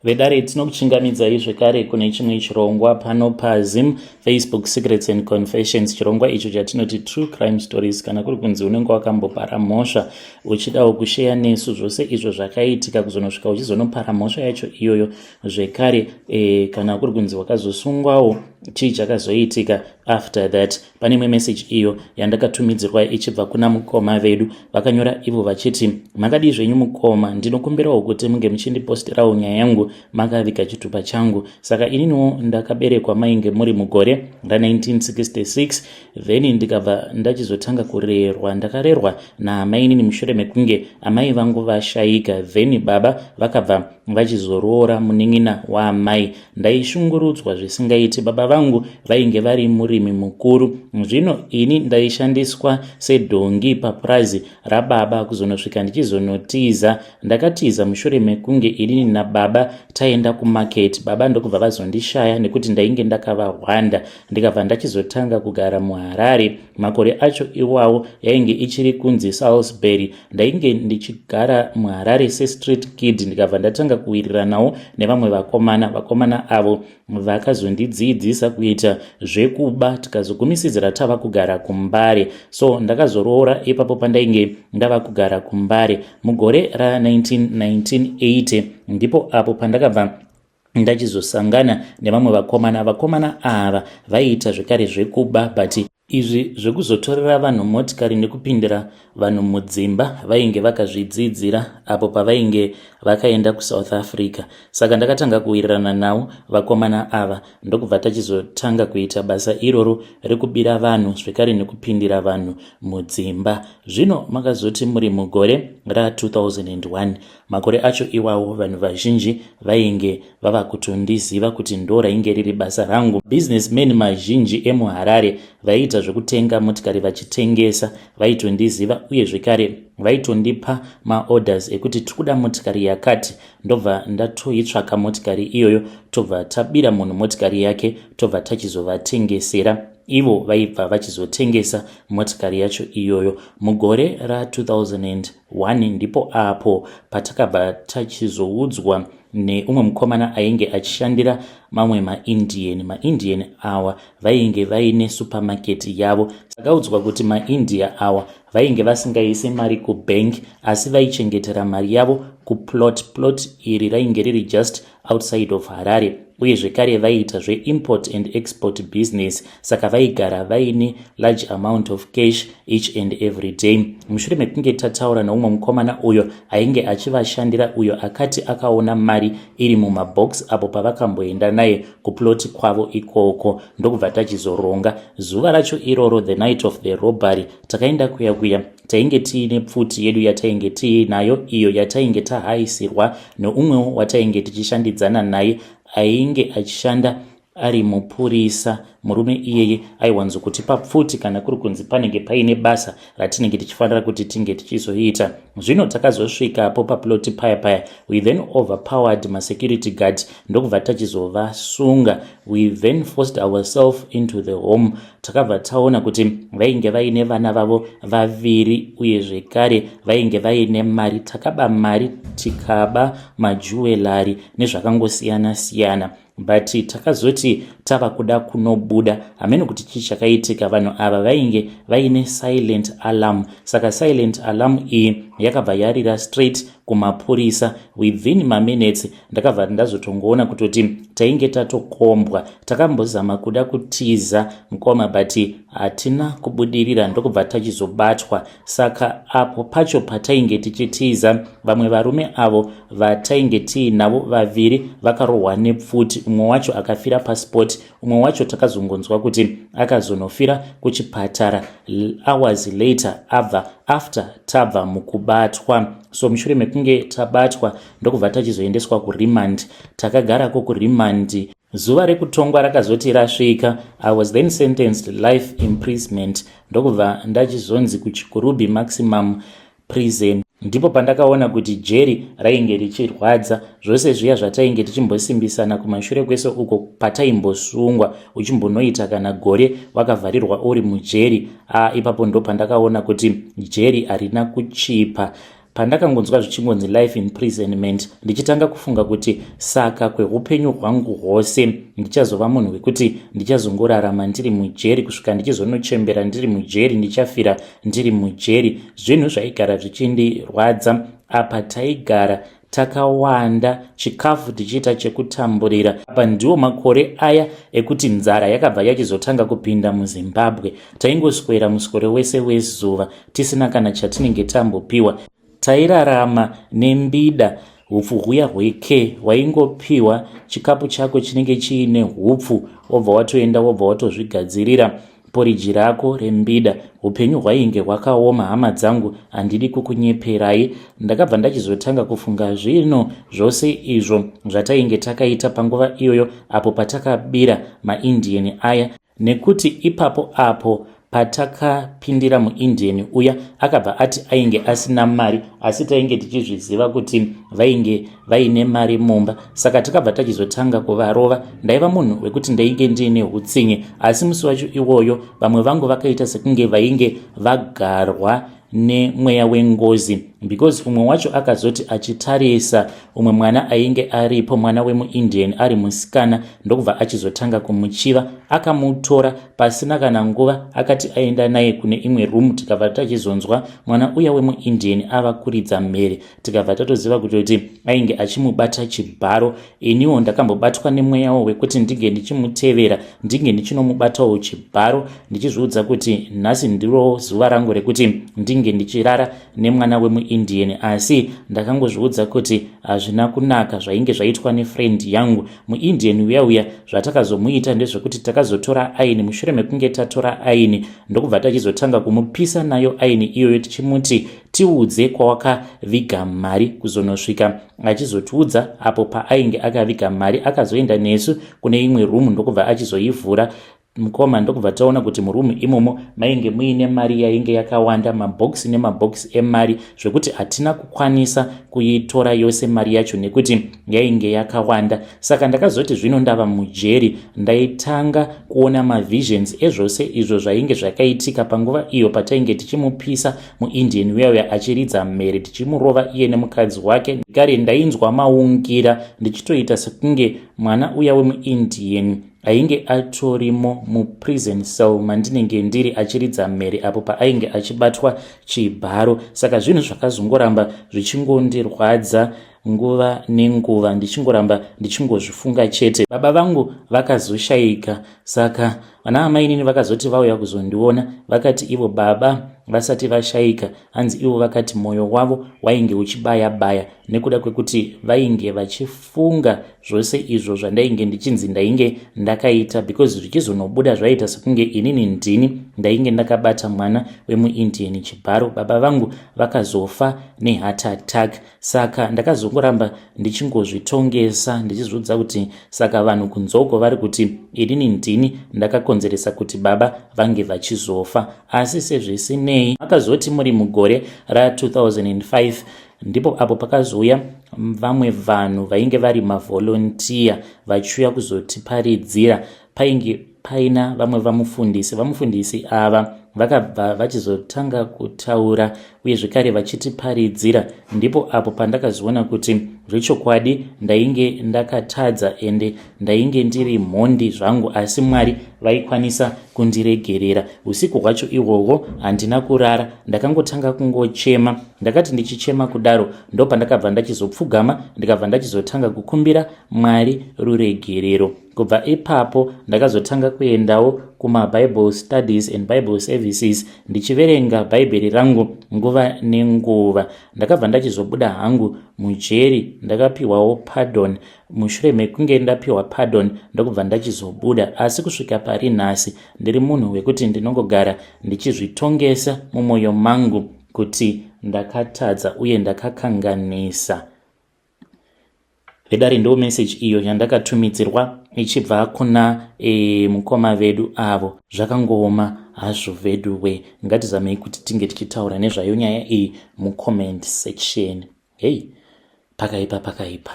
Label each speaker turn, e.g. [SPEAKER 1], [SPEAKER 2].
[SPEAKER 1] Vedare, tinokuchingamidzai zvekare kune chimwe chirongwa pano paZim Facebook Secrets and Confessions, chirongwa icho chatinoti True Crime Stories. Kana kuri kunzi unenge wakambopara mhosva, uchidawo kusheya nesu zvose izvo zvakaitika kuzonosvika uchizonopara mhosva yacho iyoyo, zvekare kana kuri kunzi wakazosungwawo, chii chakazoitika after that? Pane imwe message iyo yandakatumidzirwa ichibva kuna mukoma vedu. Vakanyora ivo vachiti, "Makadii zvenyu mukoma? Ndinokumbirawo kuti munge muchindiposterawo nyaya yangu makaviga chitupa changu. Saka ininiwo ndakaberekwa mainge muri mugore ra1966, then ndikabva ndachizotanga kurerwa. Ndakarerwa naamainini mushure mekunge amai vangu vashayika, then baba vakabva vachizoroora munin'ina waamai. Ndaishungurudzwa zvisingaiti. Baba vangu vainge vari murimi mukuru. Zvino ini ndaishandiswa sedhongi papurazi rababa kuzonosvika ndichizonotiza. Ndakatiza mushure mekunge inini nababa taenda kumaketi, baba ndokubva vazondishaya nekuti ndainge ndakavahwanda. Ndikabva ndachizotanga kugara muHarare. Makore acho iwawo yainge ichiri kunzi Salisbury. Ndainge ndichigara muHarare sestreet kid. Ndikabva ndatanga kuwiriranawo nevamwe vakomana. Vakomana avo vakazondidzidzisa kuita zvekuba, tikazogumisizira tava kugara kuMbare. So ndakazoroora ipapo pandainge ndava kugara kuMbare mugore ra1980. Ndipo apo pandakabva ndachizosangana nevamwe vakomana. Vakomana ava vaiita zvekare zvekuba, but izvi zvekuzotorera vanhu motikari nekupindira vanhu mudzimba vainge vakazvidzidzira apo pavainge vakaenda kuSouth Africa. Saka ndakatanga kuwirirana navo vakomana ava, ndokubva tachizotanga kuita basa iroro rekubira vanhu zvekare nekupindira vanhu mudzimba. Zvino makazoti muri mugore ra2001. Makore acho iwawo vanhu vazhinji vainge vava kutondiziva kuti ndo rainge riri basa rangu. Businessmen mazhinji emuHarare vaiita zvekutenga motikari vachitengesa vaitondiziva, uye zvekare vaitondipa maorders ekuti tiri kuda motikari yakati. Ndobva ndatoitsvaka motikari iyoyo, tobva tabira munhu motikari yake, tobva tachizovatengesera. Ivo vaibva vachizotengesa motikari yacho iyoyo. Mugore ra2001 ndipo apo patakabva tachizoudzwa neumwe mukomana ainge achishandira mamwe maIndian. MaIndian awa vainge vaine supermarket yavo. Takaudzwa kuti maIndia awa vainge vasingaisi mari kubank, asi vaichengetera mari yavo kuplot. Plot iri rainge riri just outside of Harare, uye zvekare vaiita zveimport and export business, saka vaigara vaine large amount of cash each and every day. Mushure mekunge tataura neumwe mukomana uyo ainge achivashandira, uyo akati akaona mari iri mumabox apo pavakamboenda naye kuploti kwavo ikoko, ndokubva tachizoronga zuva racho iroro, the night of the robbery. Takaenda kuya kuya, tainge tiine pfuti yedu yatainge tiinayo, iyo yatainge tahaisirwa neumwewo watainge tichishandidzana naye ainge achishanda ari mupurisa. Murume iyeye aiwanzokutipa pfuti kana kuri kunzi panenge paine basa ratinenge tichifanira kuti tinge tichizoita. Zvino takazosvikapo paploti paya paya. We then overpowered masecurity guard, ndokubva tachizovasunga. We then forced ourselves into the home. Takabva taona kuti vainge vaine vana vavo vaviri, uye zvekare vainge vaine mari. Takaba mari, tikaba majewellery nezvakangosiyana siyana, but takazoti tava kuda kunobuda, hamene kuti chii chakaitika. Vanhu ava vainge vaine silent alarm. Saka silent alarm iyi yakabva yarira straight kumapurisa. Within maminutes ndakabva ndazotongoona kutoti tainge tatokombwa. Takambozama kuda kutiza mukoma, but hatina kubudirira, ndokubva tachizobatwa. Saka apo pacho patainge tichitiza, vamwe varume avo vatainge tiinavo vaviri vakarohwa nepfuti. Umwe wacho akafira paspot, umwe wacho takazongonzwa kuti akazonofira kuchipatara hours later abva after tabva mukubatwa. So mushure mekunge tabatwa, ndokubva tachizoendeswa kuremand. Takagarako kuremand. Zuva rekutongwa rakazoti rasvika, I was then sentenced life imprisonment, ndokubva ndachizonzi kuChikurubi Maximum Prison. Ndipo pandakaona kuti jeri rainge richirwadza. Zvose zviya zvatainge tichimbosimbisana kumashure kwese uko pataimbosungwa, uchimbonoita kana gore wakavharirwa uri mujeri, ipapo ndo pandakaona kuti jeri harina kuchipa. Pandakangonzwa zvichingonzi life imprisonment, ndichitanga kufunga kuti saka kweupenyu hwangu hwose ndichazova munhu wekuti ndichazongorarama ndiri mujeri kusvika ndichizonochembera ndiri mujeri, ndichafira ndiri mujeri. Zvinhu zvaigara zvichindirwadza. Apa taigara takawanda, chikafu tichiita chekutamburira. Apa ndiwo makore aya ekuti nzara yakabva yachizotanga kupinda muZimbabwe. Taingoswera muswero wese wezuva tisina kana chatinenge tambopiwa. Tairarama nembida, hupfu huya hweke. Waingopiwa chikapu chako chinenge chiine hupfu, wobva watoenda, wobva watozvigadzirira poriji rako rembida. Upenyu hwainge hwakaoma, hama dzangu, handidi kukunyeperai. Ndakabva ndachizotanga kufunga zvino zvose izvo zvatainge takaita panguva iyoyo apo patakabira maIndian aya, nekuti ipapo apo patakapindira muIndian uya, akabva ati ainge asina mari, asi tainge tichizviziva kuti vainge vaine mari mumba. Saka takabva tachizotanga kuvarova. Ndaiva munhu wekuti ndainge ndiine utsinye, asi musi wacho iwoyo vamwe vangu vakaita sekunge vainge vagarwa nemweya wengozi, because umwe wacho akazoti achitarisa umwe mwana ainge aripo, mwana wemuIndian ari musikana, ndokubva achizotanga kumuchiva. Akamutora pasina kana nguva, akati aenda naye kune imwe room. Tikabva tachizonzwa mwana uya wemuIndian ava kuridza mhere, tikabva tatoziva kutoti ainge achimubata chibharo. Iniwo ndakambobatwa nemweyawo wekuti ndinge ndichimutevera, ndinge ndichinomubatawo chibharo, ndichizviudza kuti nhasi ndiro zuva rangu rekuti ndinge ndichirara nemwana wemuIndian. Asi ndakangozviudza kuti hazvina kunaka zvainge zvaitwa nefriend yangu muIndian uya uya. Zvatakazomuita ndezvekuti takazotora aini. Mushure mekunge tatora aini, ndokubva tachizotanga kumupisa nayo aini iyoyo, tichimuti, "Tiudze kwawakaviga mari." Kuzonosvika achizotiudza apo paainge akaviga mari. Akazoenda nesu kune imwe room, ndokubva achizoivhura mukoma, ndokubva taona kuti muroom imomo mainge muine mari yainge yakawanda, mabhokisi nemabhokisi emari, zvekuti hatina kukwanisa kuitora yose mari yacho nekuti yainge yakawanda. Saka ndakazoti zvino ndava mujeri, ndaitanga kuona mavisions ezvose izvo zvainge zvakaitika panguva iyo patainge tichimupisa muIndian uya uya achiridza mhere, tichimurova iye nemukadzi wake. Kare ndainzwa maungira, ndichitoita sekunge mwana uya wemuIndian ainge atorimo muprison cell mandinenge ndiri, achiridza mhere apo paainge achibatwa chibharo. Saka zvinhu zvakazongoramba zvichingondirwadza nguva nenguva, ndichingoramba ndichingozvifunga chete. Baba vangu vakazoshayika, saka vana amainini vakazoti vauya kuzondiona, vakati ivo baba vasati vashayika, hanzi ivo vakati mwoyo wavo wainge uchibaya baya nekuda kwekuti vainge vachifunga zvose izvo zvandainge ndichinzi ndainge ndakaita, because zvichizonobuda zvaita sekunge inini ndini ndainge ndakabata mwana wemuIndian chibharo. Baba vangu vakazofa neheart attack. Saka ndakazongoramba ndichingozvitongesa, ndichizviudza kuti saka vanhu kunzoko vari kuti inini ndini ndakakonzeresa kuti baba vange vachizofa. Asi sezvisinei, akazoti muri mugore ra2005 ndipo apo pakazouya vamwe vanhu vainge vari mavolunteer vachiuya kuzotiparidzira. Painge paina vamwe vamufundisi. Vamufundisi ava vakabva vachizotanga kutaura uye zvekare vachitiparidzira. Ndipo apo pandakazoona kuti zvechokwadi ndainge ndakatadza, ende ndainge ndiri mhondi zvangu, asi Mwari vaikwanisa kundiregerera. Usiku hwacho ihwohwo handina kurara, ndakangotanga kungochema. Ndakati ndichichema kudaro, ndopandakabva ndachizopfugama, ndikabva ndachizotanga kukumbira Mwari ruregerero. Kubva ipapo ndakazotanga kuendawo kumaBible studies and Bible services, ndichiverenga Bhaibheri rangu nguva nenguva. Ndakabva ndachizobuda hangu mujeri, ndakapiwawo pardon. Mushure mekunge ndapiwa pardon, ndokubva ndachizobuda. Asi kusvika pari nhasi ndiri munhu wekuti ndinongogara ndichizvitongesa mumwoyo mangu kuti ndakatadza uye ndakakanganisa. Vedare, ndo meseji iyo yandakatumidzirwa ichibva kuna mukoma vedu avo. Zvakangooma hazvo vedu we. Ngatizamei kuti tinge tichitaura nezvayo nyaya iyi mucomment section. Hei, pakaipa, pakaipa.